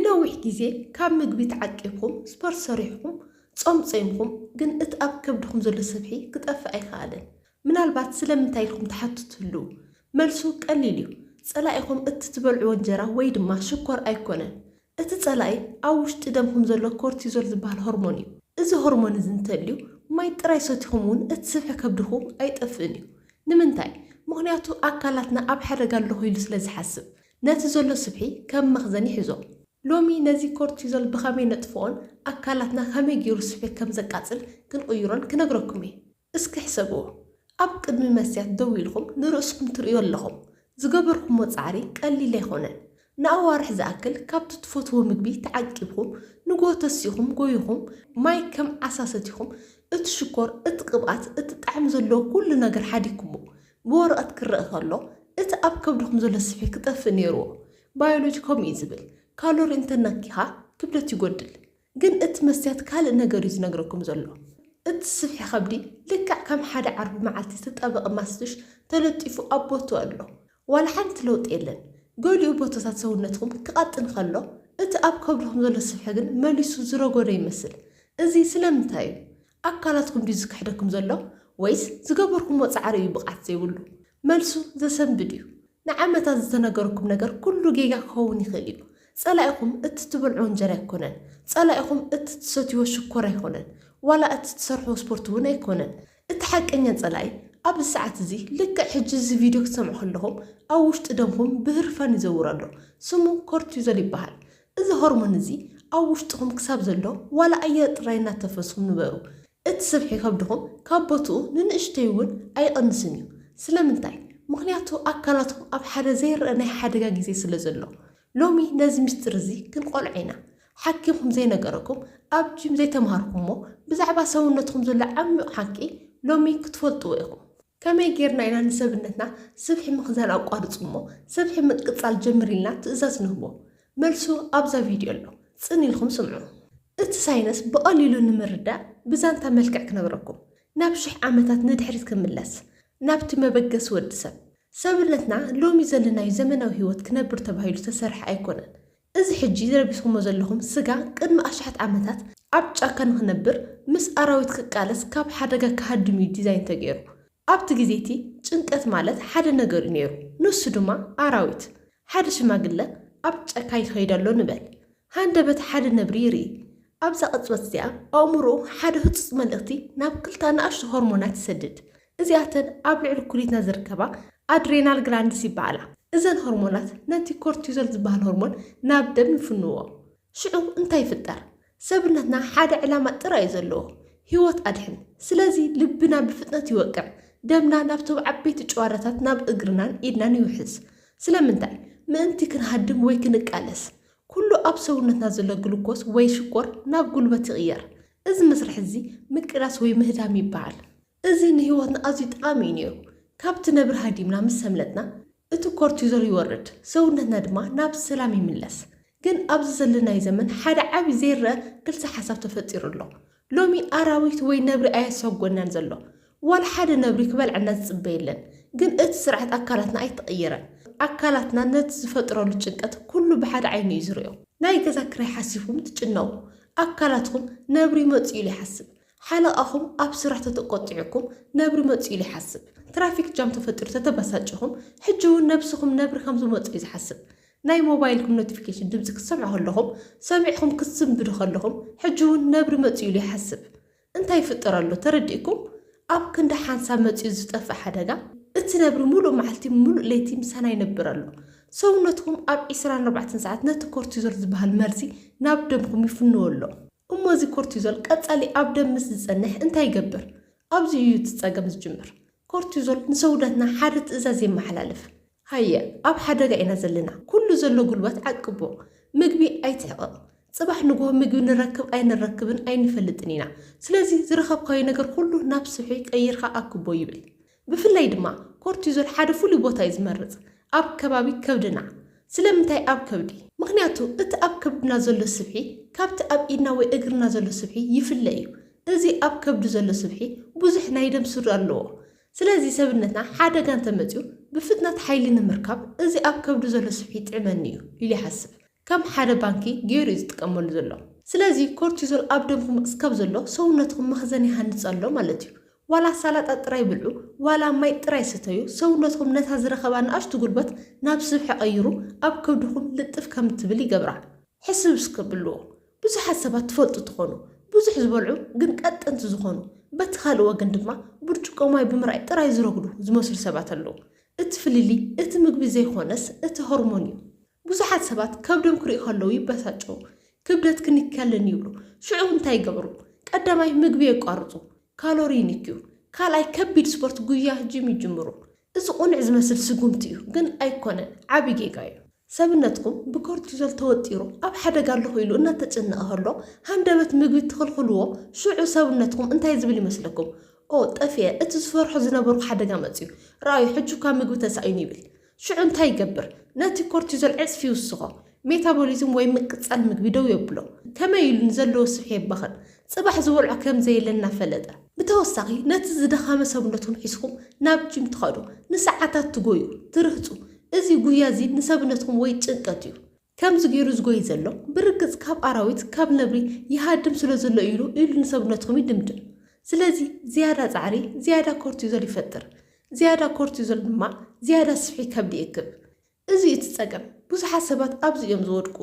ነዊሕ ግዜ ካብ ምግቢ ተዓቂብኩም፣ ስፖርት ሰሪሕኩም፣ ጾም ጾይምኩም፣ ግን እቲ ኣብ ከብድኹም ዘሎ ስብሒ ክጠፍእ ኣይከኣለን። ምናልባት ስለምንታይ ኢልኩም ትሓቱ ትህልዉ። መልሱ ቀሊል እዩ። ጸላኢኹም እቲ ትበልዕዎ እንጀራ ወይ ድማ ሽኮር ኣይኮነን። እቲ ጸላኢ ኣብ ውሽጢ ደምኩም ዘሎ ኮርቲዞል ዝበሃል ሆርሞን እዩ። እዚ ሆርሞን እዚ እንተልዩ፣ ማይ ጥራይ ሰቲኹም እውን እቲ ስብሒ ከብድኹም ኣይጠፍእን እዩ። ንምንታይ? ምኽንያቱ ኣካላትና ኣብ ሓደጋ ኣለኹ ኢሉ ስለ ዝሓስብ፣ ነቲ ዘሎ ስብሒ ከም መኽዘን ይሕዞ። ሎሚ ነዚ ኮርቲዞል ብኸመይ ነጥፍኦን ኣካላትና ከመይ ገይሩ ስብሒ ከም ዘቃጽል ክንቕይሮን ክነግረኩም እየ። እስኪ ሕሰብዎ። ኣብ ቅድሚ መስትያት ደው ኢልኩም ንርእስኹም ትርእዩ ኣለኹም። ዝገበርኩምዎ ጻዕሪ ቀሊል ኣይኮነን። ንኣዋርሕ ዝኣክል ካብቲ ትፈትዎ ምግቢ ተዓቂብኩም፣ ንግሆ ተሲእኹም ጎይኹም፣ ማይ ከም ዓሳ ሰቲኹም፣ እቲ ሽኮር፣ እቲ ቅብኣት፣ እቲ ጣዕሚ ዘለዎ ኩሉ ነገር ሓዲግኩሞ። ብወረቐት ክረአ ከሎ፣ እቲ ኣብ ከብድኹም ዘሎ ስብሒ ክጠፍእ ነይርዎ። ባዮሎጂ ከምኡ እዩ ዝብል። ካሎሪ እንተነኪኻ ክብደት ይጎድል። ግን እቲ መስትያት ካልእ ነገር እዩ ዝነግረኩም ዘሎ። እቲ ስብሒ ከብዲ ልክዕ ከም ሓደ ዓርቢ መዓልቲ ዝተጣበቐ ማስቱሽ ተለጢፉ ኣብ ቦትኡ ኣሎ። ዋላ ሓንቲ ለውጢ የለን። ገሊኡ ቦታታት ሰውነትኩም ክቐጥን ከሎ፣ እቲ ኣብ ከብድኹም ዘሎ ስብሒ ግን መሊሱ ዝረጎደ ይመስል። እዚ ስለምንታይ እዩ? ኣካላትኩም ድዩ ዝክሕደኩም ዘሎ? ወይስ ዝገበርኩምዎ ጻዕሪ እዩ ብቕዓት ዘይብሉ? መልሱ ዘሰንብድ እዩ። ንዓመታት ዝተነገረኩም ነገር ኩሉ ጌጋ ክኸውን ይኽእል እዩ። ጸላኢኹም እቲ ትበልዕዎ እንጀራ ኣይኮነን። ጸላኢኹም እቲ ትሰትይዎ ሽኮር ኣይኮነን። ዋላ እቲ ትሰርሕዎ ስፖርት እውን ኣይኮነን። እቲ ሓቀኛ ጸላኢ ኣብዚ ሰዓት እዚ፣ ልክዕ ሕጂ እዚ ቪድዮ ክትሰምዑ ከለኹም፣ ኣብ ውሽጢ ደምኹም ብህርፋን ይዘውር ኣሎ። ስሙ ኮርቲዞል ይበሃል። እዚ ሆርሞን እዚ ኣብ ውሽጥኹም ክሳብ ዘሎ፣ ዋላ ኣየር ጥራይ እናተንፈስኩም ንበሩ። እቲ ስብሒ ከብድኹም ካብ ቦትኡ ንንእሽተይ እውን ኣይቐንስን እዩ። ስለምንታይ? ምኽንያቱ ኣካላትኩም ኣብ ሓደ ዘይረኣ ናይ ሓደጋ ግዜ ስለ ዘሎ። ሎሚ ነዚ ምስጢር እዚ ክንቆልዖ ኢና። ሓኪምኩም ዘይነገረኩም፣ ኣብ ጂም ዘይተምሃርኩሞ፣ ብዛዕባ ሰውነትኩም ዘሎ ዓሚቕ ሓቂ ሎሚ ክትፈልጥዎ ኢኹም። ከመይ ጌርና ኢና ንሰብነትና ስብሒ ምኽዛን ኣቋርጹ እሞ ስብሒ ምቅጻል ጀምር ኢልና ትእዛዝ ንህቦ? መልሱ ኣብዛ ቪድዮ ኣሎ። ጽን ኢልኩም ስምዑ። እቲ ሳይንስ ብቐሊሉ ንምርዳእ ብዛንታ መልክዕ ክነግረኩም። ናብ ሽሕ ዓመታት ንድሕሪት ክምለስ፣ ናብቲ መበገሲ ወዲ ሰብ። ሰብነትና ሎሚ ዘለናዮ ዘመናዊ ህይወት ክነብር ተባሂሉ ዝተሰርሐ ኣይኮነን። እዚ ሕጂ ረቢስኩሞ ዘለኹም ስጋ ቅድሚ ኣሽሓት ዓመታት ኣብ ጫካ ንኽነብር ምስ ኣራዊት ክቃለስ ካብ ሓደጋ ክሃድም እዩ ዲዛይን ተገይሩ። ኣብቲ ግዜ እቲ ጭንቀት ማለት ሓደ ነገር እዩ ነይሩ፣ ንሱ ድማ ኣራዊት። ሓደ ሽማግለ ኣብ ጫካ ይኸይድ ኣሎ ንበል። ሃንደበት ሓደ ነብሪ ይርኢ። ኣብዛ ቅጽበት እዚኣ ኣእምሮኡ ሓደ ህጹጽ መልእኽቲ ናብ ክልተ ንኣሽቱ ሆርሞናት ይሰድድ። እዚኣተን ኣብ ልዕሊ ኩሊትና ዝርከባ ኣድሬናል ግላንድስ ይበሃላ። እዘን ሆርሞናት ነቲ ኮርቲዞል ዝበሃል ሆርሞን ናብ ደም ይፍንዎ። ሽዑ እንታይ ይፍጠር? ሰብነትና ሓደ ዕላማ ጥራይ እዩ ዘለዎ፣ ህይወት ኣድሕን። ስለዚ ልብና ብፍጥነት ይወቅዕ፣ ደምና ናብቶም ዓበይቲ ጨዋዳታት ናብ እግርናን ኢድናን ይውሕዝ። ስለምንታይ? ምእንቲ ክንሃድም ወይ ክንቃለስ። ኩሉ ኣብ ሰውነትና ዘሎ ግሉኮስ ወይ ሽኮር ናብ ጉልበት ይቕየር። እዚ መስርሕ እዚ ምቅላስ ወይ ምህዳም ይበሃል። እዚ ንህይወትና ኣዝዩ ጠቓሚ እዩ ነይሩ። ካብቲ ነብሪ ሃዲምና ምስ ሰምለጥና፣ እቲ ኮርቲዞል ይወርድ፣ ሰውነትና ድማ ናብ ሰላም ይምለስ። ግን ኣብዚ ዘለናዮ ዘመን ሓደ ዓቢ ዘይረአ ግልጺ ሓሳብ ተፈጢሩ ኣሎ። ሎሚ ኣራዊት ወይ ነብሪ ኣየሰጎናን ዘሎ። ዋላ ሓደ ነብሪ ክበልዐና ዝጽበ የለን። ግን እቲ ስርዓት ኣካላትና ኣይተቐየረን። ኣካላትና ነቲ ዝፈጥረሉ ጭንቀት ኩሉ ብሓደ ዓይኒ እዩ ዝርእዮ። ናይ ገዛ ክራይ ሓሲብኩም ትጭነቑ። ኣካላትኩም ነብሪ መጺኡ ኢሉ ይሓስብ። ሓለቓኹም ኣብ ስራሕ ተተቆጢዕኩም ነብሪ መጺኡ ኢሉ ይሓስብ። ትራፊክ ጃም ተፈጢሩ ተተበሳጭኹም፣ ሕጂ እውን ነብስኹም ነብሪ ከም ዝመጽእ እዩ ዝሓስብ። ናይ ሞባይልኩም ኖቲፊኬሽን ድምጺ ክትሰምዑ ከለኹም፣ ሰሚዕኹም ክትስንብዱ ከለኹም፣ ሕጂ እውን ነብሪ መጺኡ ኢሉ ይሓስብ። እንታይ ይፍጠር ኣሎ ተረዲእኩም? ኣብ ክንዲ ሓንሳብ መጺኡ ዝጠፍእ ሓደጋ፣ እቲ ነብሪ ሙሉእ መዓልቲ ሙሉእ ለይቲ ምሳና ይነብር ኣሎ። ሰውነትኩም ኣብ ዒስራን ኣርባዕተን ሰዓት ነቲ ኮርቲዞል ዝበሃል መርዚ ናብ ደምኩም ይፍንዎ ኣሎ። እሞ እዚ ኮርቲዞል ቀጻሊ ኣብ ደም ምስ ዝጸንሕ እንታይ ይገብር? ኣብዚ እዩ እቲ ጸገም ዝጅምር። ኮርቲዞል ንሰውነትና ሓደ ትእዛዝ የመሓላልፍ። ሃየ፣ ኣብ ሓደጋ ኢና ዘለና። ኩሉ ዘሎ ጉልበት ዓቅቦ። ምግቢ ኣይትሕቐቕ። ጽባሕ ንግሆ ምግቢ ንረክብ ኣይንረክብን ኣይንፈልጥን ኢና። ስለዚ ዝረኸብካዮ ነገር ኩሉ ናብ ስብሒ ቀይርካ ኣክቦ ይብል። ብፍላይ ድማ ኮርቲዞል ሓደ ፍሉይ ቦታ እዩ ዝመርጽ፣ ኣብ ከባቢ ከብድና። ስለምንታይ ኣብ ከብዲ? ምኽንያቱ እቲ ኣብ ከብድና ዘሎ ስብሒ ካብቲ ኣብ ኢድና ወይ እግርና ዘሎ ስብሒ ይፍለ እዩ። እዚ ኣብ ከብዲ ዘሎ ስብሒ ብዙሕ ናይ ደም ስር ኣለዎ። ስለዚ ሰብነትና ሓደጋ እንተመጺኡ ብፍጥነት ሓይሊ ንምርካብ እዚ ኣብ ከብዲ ዘሎ ስብሒ ይጥዕመኒ እዩ ኢሉ ይሓስብ። ከም ሓደ ባንኪ ገይሩ እዩ ዝጥቀመሉ ዘሎ። ስለዚ ኮርቲዞል ኣብ ደምኩም እስካብ ዘሎ ሰውነትኩም መኽዘን ይሃንፅ ኣሎ ማለት እዩ። ዋላ ሳላጣ ጥራይ ብልዑ፣ ዋላ ማይ ጥራይ ስተዩ፣ ሰውነትኩም ነታ ዝረኸባ ንኣሽቱ ጉልበት ናብ ስብሒ ቀይሩ ኣብ ከብድኹም ልጥፍ ከም ትብል ይገብራ። ሕስብ እስከ ብልዎ። ብዙሓት ሰባት ትፈልጡ ትኾኑ፣ ብዙሕ ዝበልዑ ግን ቀጠንቲ ዝኾኑ፣ በቲ ካልእ ወገን ድማ ብርጭቆ ማይ ብምርኣይ ጥራይ ዝረጉዱ ዝመስሉ ሰባት ኣለዉ። እቲ ፍልልይ እቲ ምግቢ ዘይኮነስ እቲ ሆርሞን እዩ። ብዙሓት ሰባት ከብዶም ክርእዩ ከለዉ ይበሳጨዉ። ክብደት ክንክይ ኣለኒ ይብሉ። ሽዑ እንታይ ይገብሩ? ቀዳማይ ምግቢ የቋርፁ፣ ካሎሪ ይንክዩ። ካልኣይ ከቢድ ስፖርት ጉያ ጂም ይጅምሩ። እዚ ቁኑዕ ዝመስል ስጉምቲ እዩ፣ ግን ኣይኮነን፣ ዓቢ ጌጋ እዩ። ሰብነትኩም ብኮርቲዞል ተወጢሩ ኣብ ሓደጋ ኣለኹ ኢሉ እናተጨነቐ ከሎ ሃንደበት ምግቢ ትኽልኽልዎ፣ ሽዑ ሰብነትኩም እንታይ ዝብል ይመስለኩም? ኦ ጠፍየ፣ እቲ ዝፈርሖ ዝነበርኩ ሓደጋ መፅዩ፣ ረኣዩ ሕጂ እኳ ምግቢ ተሳኢኑ ይብል። ሽዑ እንታይ ይገብር? ነቲ ኮርቲዞል ዕፅፊ ይውስኾ። ሜታቦሊዝም ወይ ምቅጻል ምግቢ ደው የብሎ። ከመይ ኢሉ ንዘለዎ ስብሒ የባኽን? ጽባሕ ዝበልዖ ከም ዘየለ እናፈለጠ። ብተወሳኺ ነቲ ዝደኸመ ሰብነትኩም ሒዝኩም ናብ ጂም ትኸዱ። ንሰዓታት ትጎዩ፣ ትርህጹ። እዚ ጉያ እዚ ንሰብነትኩም ወይ ጭንቀት እዩ። ከምዚ ገይሩ ዝጎይ ዘሎ ብርግጽ ካብ ኣራዊት፣ ካብ ነብሪ ይሃድም ስለ ዘሎ ኢሉ ኢሉ ንሰብነትኩም ይድምድም። ስለዚ ዝያዳ ጻዕሪ ዝያዳ ኮርቲዞል ይፈጥር። ዝያዳ ኮርቲዞል ድማ ዝያዳ ስብሒ ከብዲ ይእክብ። እዚ እዩ እቲ ጸገም። ብዙሓት ሰባት ኣብዚ እዮም ዝወድቁ።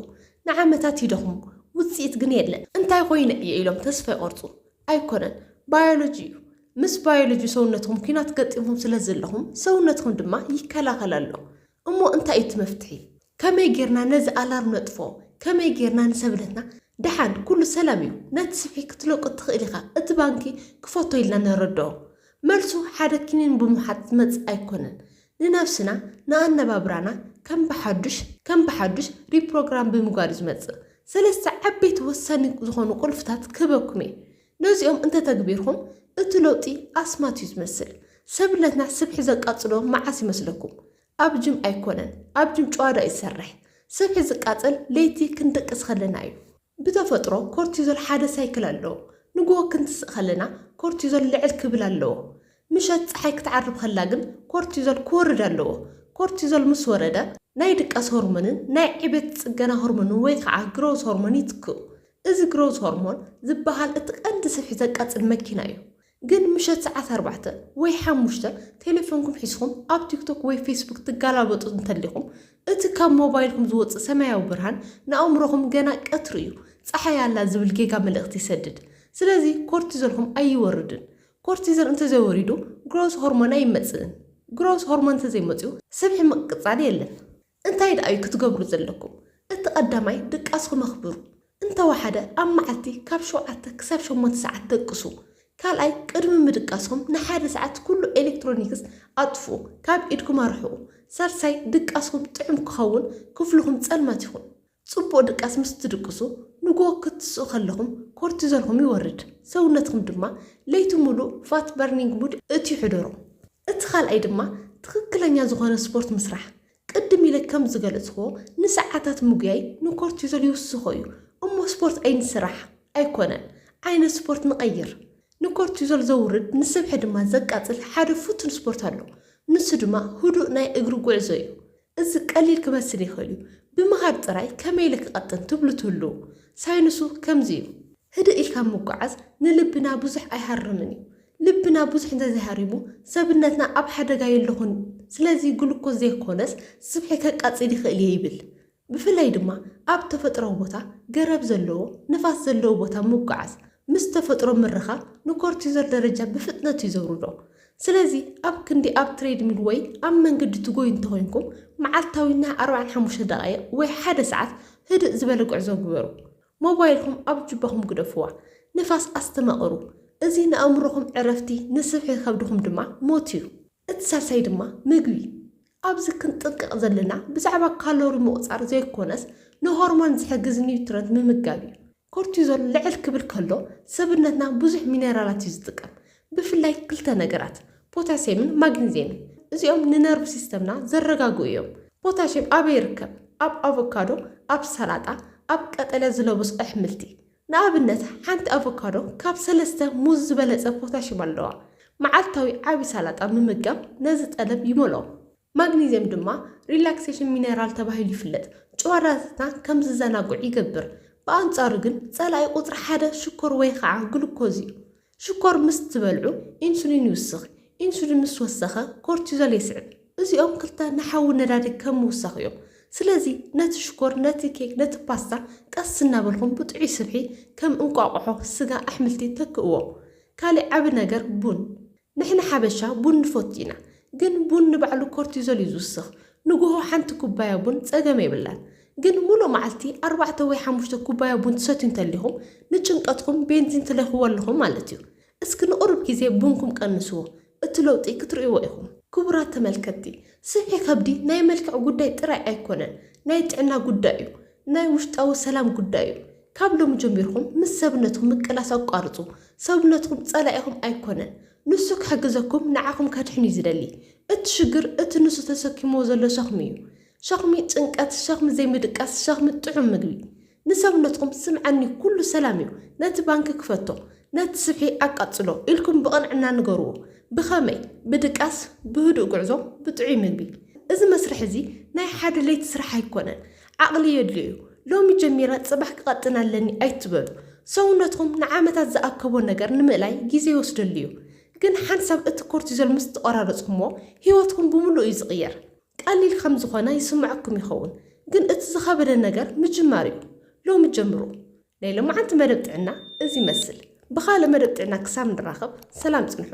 ንዓመታት ይደኽሙ፣ ውጽኢት ግን የለን። እንታይ ኮይነ እየ ኢሎም ተስፋ ይቖርጹ። ኣይኮነን፣ ባዮሎጂ እዩ። ምስ ባዮሎጂ ሰውነትኩም ኲናት ገጢምኩም ስለ ዘለኹም ሰውነትኩም ድማ ይከላኸል ኣሎ። እሞ እንታይ እዩ እቲ መፍትሒ? ከመይ ጌርና ነዚ ኣላርም ነጥፍኦ? ከመይ ጌርና ንሰብነትና ደሓን፣ ኩሉ ሰላም እዩ፣ ነቲ ስብሒ ክትለቁ ትኽእል ኢኻ፣ እቲ ባንኪ ክፈቶ ኢልና ነረድኦ። መልሱ ሓደ ኪኒን ብምውሓጥ ዝመጽእ ኣይኮነን። ንነብስና፣ ንኣነባብራና ከም ብሓዱሽ ከም ብሓዱሽ ሪፕሮግራም ብምግባር እዩ ዝመጽእ። ሰለስተ ዓበይቲ ወሳኒ ዝኾኑ ቁልፍታት ክህበኩም እየ። ነዚኦም እንተተግቢርኩም እቲ ለውጢ ኣስማት እዩ ዝመስል። ሰብነትና ስብሒ ዘቃጽሎ መዓስ ይመስለኩም? ኣብ ጅም ኣይኮነን። ኣብ ጅም ጨዋዳ እዩ ዝሰርሕ። ስብሒ ዝቃጸል ለይቲ ክንድቅስ ከለና እዩ። ብተፈጥሮ ኮርቲዞል ሓደ ሳይክል ኣለዎ። ንግሆ ክንትስእ ከለና ኮርቲዞል ልዕል ክብል ኣለዎ። ምሸት ጸሓይ ክትዓርብ ከላ ግን ኮርቲዞል ክወርድ ኣለዎ። ኮርቲዞል ምስ ወረደ ናይ ድቃስ ሆርሞንን ናይ ዕቤት ጽገና ሆርሞንን ወይ ከዓ ግሮዝ ሆርሞን ይትክኡ። እዚ ግሮዝ ሆርሞን ዝበሃል እቲ ቀንዲ ስብሒ ዘቃጽል መኪና እዩ። ግን ምሸት ሰዓት ኣርባዕተ ወይ ሓሙሽተ ቴሌፎንኩም ሒዝኩም ኣብ ቲክቶክ ወይ ፌስቡክ ትገላበጡ እንተሊኹም፣ እቲ ካብ ሞባይልኩም ዝወጽእ ሰማያዊ ብርሃን ንኣእምሮኹም ገና ቀትሪ እዩ፣ ጸሓይ ኣላ ዝብል ጌጋ መልእኽቲ ይሰድድ። ስለዚ ኮርቲዞልኩም ኣይወርድን። ኮርቲዞል እንተዘይወሪዱ ግሮዝ ሆርሞን ኣይመጽእን። ግሮዝ ሆርሞን እንተዘይመጽኡ ስብሒ ምቅጻል የለን። እንታይ ደኣ እዩ ክትገብሩ ዘለኩም? እቲ ቀዳማይ ድቃስኩም ኣኽብሩ። እንተወሓደ ኣብ መዓልቲ ካብ ሸውዓተ ክሳብ ሸሞንተ ሰዓት ደቅሱ። ካልኣይ ቅድሚ ምድቃስኩም ንሓደ ሰዓት ኩሉ ኤሌክትሮኒክስ ኣጥፍኡ፣ ካብ ኢድኩም ኣርሕቑ። ሳልሳይ ድቃስኩም ጥዑም ክኸውን ክፍልኹም ጸልማት ይኹን። ጽቡቕ ድቃስ ምስ ትድቅሱ ንግሆ ክትስኡ ከለኹም ኮርቲዞልኩም ይወርድ። ሰውነትኩም ድማ ለይቲ ሙሉእ ፋት በርኒንግ ሙድ እቲ ይሕደሮ። እቲ ካልኣይ ድማ ትኽክለኛ ዝኾነ ስፖርት ምስራሕ። ቅድም ኢለ ከም ዝገለጽክዎ ንሰዓታት ምጉያይ ንኮርቲዞል ይውስኾ እዩ እሞ ስፖርት ኣይንስራሕ ኣይኮነን ዓይነት ስፖርት ንቐይር። ንኮርቲዞል ዘውርድ ንስብሒ ድማ ዘቃጽል ሓደ ፍቱን ስፖርት ኣሎ። ንሱ ድማ ህዱእ ናይ እግሪ ጉዕዞ እዩ። እዚ ቀሊል ክመስል ይኽእል እዩ። ብምኻድ ጥራይ ከመይ ኢለ ክቐጥን ትብሉ ትህልዉ። ሳይንሱ ከምዚ እዩ። ህድእ ኢልካ ምጉዓዝ ንልብና ብዙሕ ኣይሃርምን እዩ። ልብና ብዙሕ እንተዘይሃሪሙ ሰብነትና ኣብ ሓደጋ የለኹን። ስለዚ ግሉኮዝ ዘይኮነስ ስብሒ ከቃጽል ይኽእል እየ ይብል። ብፍላይ ድማ ኣብ ተፈጥሮዊ ቦታ፣ ገረብ ዘለዎ፣ ንፋስ ዘለዎ ቦታ ምጉዓዝ ምስ ተፈጥሮ ምርኻብ ንኮርቲዞል ደረጃ ብፍጥነት እዩ ዘውርዶ። ስለዚ ኣብ ክንዲ ኣብ ትሬድሚል ወይ ኣብ መንገዲ ትጎዩ እንተኾይንኩም መዓልታዊ ናይ ኣርባዓን ሓሙሽተ ደቓይቕ ወይ ሓደ ሰዓት ህድእ ዝበለ ጉዕዞ ግበሩ። ሞባይልኩም ኣብ ጁባኹም ግደፍዋ። ንፋስ ኣስተማቕሩ። እዚ ንኣእምሮኹም ዕረፍቲ፣ ንስብሒ ከብድኹም ድማ ሞት እዩ። እቲ ሳልሳይ ድማ ምግቢ። ኣብዚ ክንጥንቀቕ ዘለና ብዛዕባ ካሎሪ ምቑጻር ዘይኮነስ ንሆርሞን ዝሕግዝ ኒውትረንት ምምጋብ እዩ። ኮርቲዞል ልዕል ክብል ከሎ ሰብነትና ብዙሕ ሚነራላት እዩ ዝጥቀም። ብፍላይ ክልተ ነገራት፣ ፖታሲየምን ማግኒዝየምን። እዚኦም ንነርቭ ሲስተምና ዘረጋግኡ እዮም። ፖታሲየም ኣበይ ይርከብ? ኣብ ኣቮካዶ፣ ኣብ ሰላጣ፣ ኣብ ቀጠልያ ዝለበሱ ኣሕምልቲ። ንኣብነት ሓንቲ ኣቮካዶ ካብ ሰለስተ ሙዝ ዝበለጸ ፖታሽየም ኣለዋ። መዓልታዊ ዓቢ ሳላጣ ምምጋብ ነዚ ጠለብ ይመልኦ። ማግኒዝየም ድማ ሪላክሴሽን ሚነራል ተባሂሉ ይፍለጥ። ጨዋዳታትና ከም ዝዘናግዑ ይገብር። ብኣንጻሩ ግን ጸላኢ ቁጽሪ ሓደ ሽኮር ወይ ከዓ ግሉኮዝ እዩ። ሽኮር ምስ ትበልዑ ኢንሱሊን ይውስኽ። ኢንሱሊን ምስ ወሰኸ ኮርቲዞል የስዕብ። እዚኦም ክልተ ንሓዊ ነዳዲ ከም ምውሳኽ እዮም። ስለዚ ነቲ ሽኮር፣ ነቲ ኬክ፣ ነቲ ፓስታ ቀስ እናበልኩም ብጥዑይ ስብሒ ከም እንቋቑሖ፣ ስጋ፣ ኣሕምልቲ ተክእዎ። ካሊእ ዓቢ ነገር ቡን። ንሕና ሓበሻ ቡን ንፈቱ ኢና፣ ግን ቡን ንባዕሉ ኮርቲዞል እዩ ዝውስኽ። ንግሆ ሓንቲ ኩባያ ቡን ጸገም የብላን። ግን ሙሉእ መዓልቲ ኣርባዕተ ወይ ሓሙሽተ ኩባያ ቡን ትሰትዩ እንተሊኹም ንጭንቀትኩም ቤንዚን ትለኽዎ ኣለኹም ማለት እዩ። እስኪ ንቑሩብ ግዜ ቡንኩም ቀንስዎ፣ እቲ ለውጢ ክትርእይዎ ኢኹም። ክቡራት ተመልከትቲ፣ ስብሒ ከብዲ ናይ መልክዕ ጉዳይ ጥራይ ኣይኮነን፣ ናይ ጥዕና ጉዳይ እዩ፣ ናይ ውሽጣዊ ሰላም ጉዳይ እዩ። ካብ ሎሚ ጀሚርኩም ምስ ሰብነትኩም ምቅላስ ኣቋርጹ። ሰብነትኩም ጸላኢኹም ኣይኮነን፣ ንሱ ክሕግዘኩም ንዓኹም ከድሕን እዩ ዝደሊ። እቲ ሽግር እቲ ንሱ ተሰኪምዎ ዘሎ ሸኽሚ እዩ። ሸኽሚ ጭንቀት፣ ሸኽሚ ዘይምድቃስ፣ ሸኽሚ ጥዑም ምግቢ። ንሰብነትኩም ስምዓኒ ኩሉ ሰላም እዩ፣ ነቲ ባንክ ክፈቶ፣ ነቲ ስብሒ ኣቃጽሎ ኢልኩም ብቕንዕና ንገርዎ። ብኸመይ? ብድቃስ፣ ብህዱእ ጉዕዞ፣ ብጥዑይ ምግቢ። እዚ መስርሕ እዚ ናይ ሓደ ለይቲ ስራሕ ኣይኮነን፣ ዓቕሊ የድልዮ እዩ። ሎሚ ጀሚረ ጽባሕ ክቐጥን ኣለኒ ኣይትበሉ። ሰውነትኩም ንዓመታት ዝኣከቦ ነገር ንምእላይ ግዜ ይወስደሉ እዩ። ግን ሓንሳብ እቲ ኮርቲዞል ምስ ተቆራረጽኩሞ ህይወትኩም ብምሉእ እዩ ዝቕየር። ቀሊል ከም ዝኾነ ይስምዐኩም ይኸውን፣ ግን እቲ ዝኸበደ ነገር ምጅማር እዩ። ሎሚ ጀምሩ። ናይ ሎማዓንቲ መደብ ጥዕና እዚ ይመስል። ብኻልእ መደብ ጥዕና ክሳብ ንራኸብ ሰላም ጽንሑ።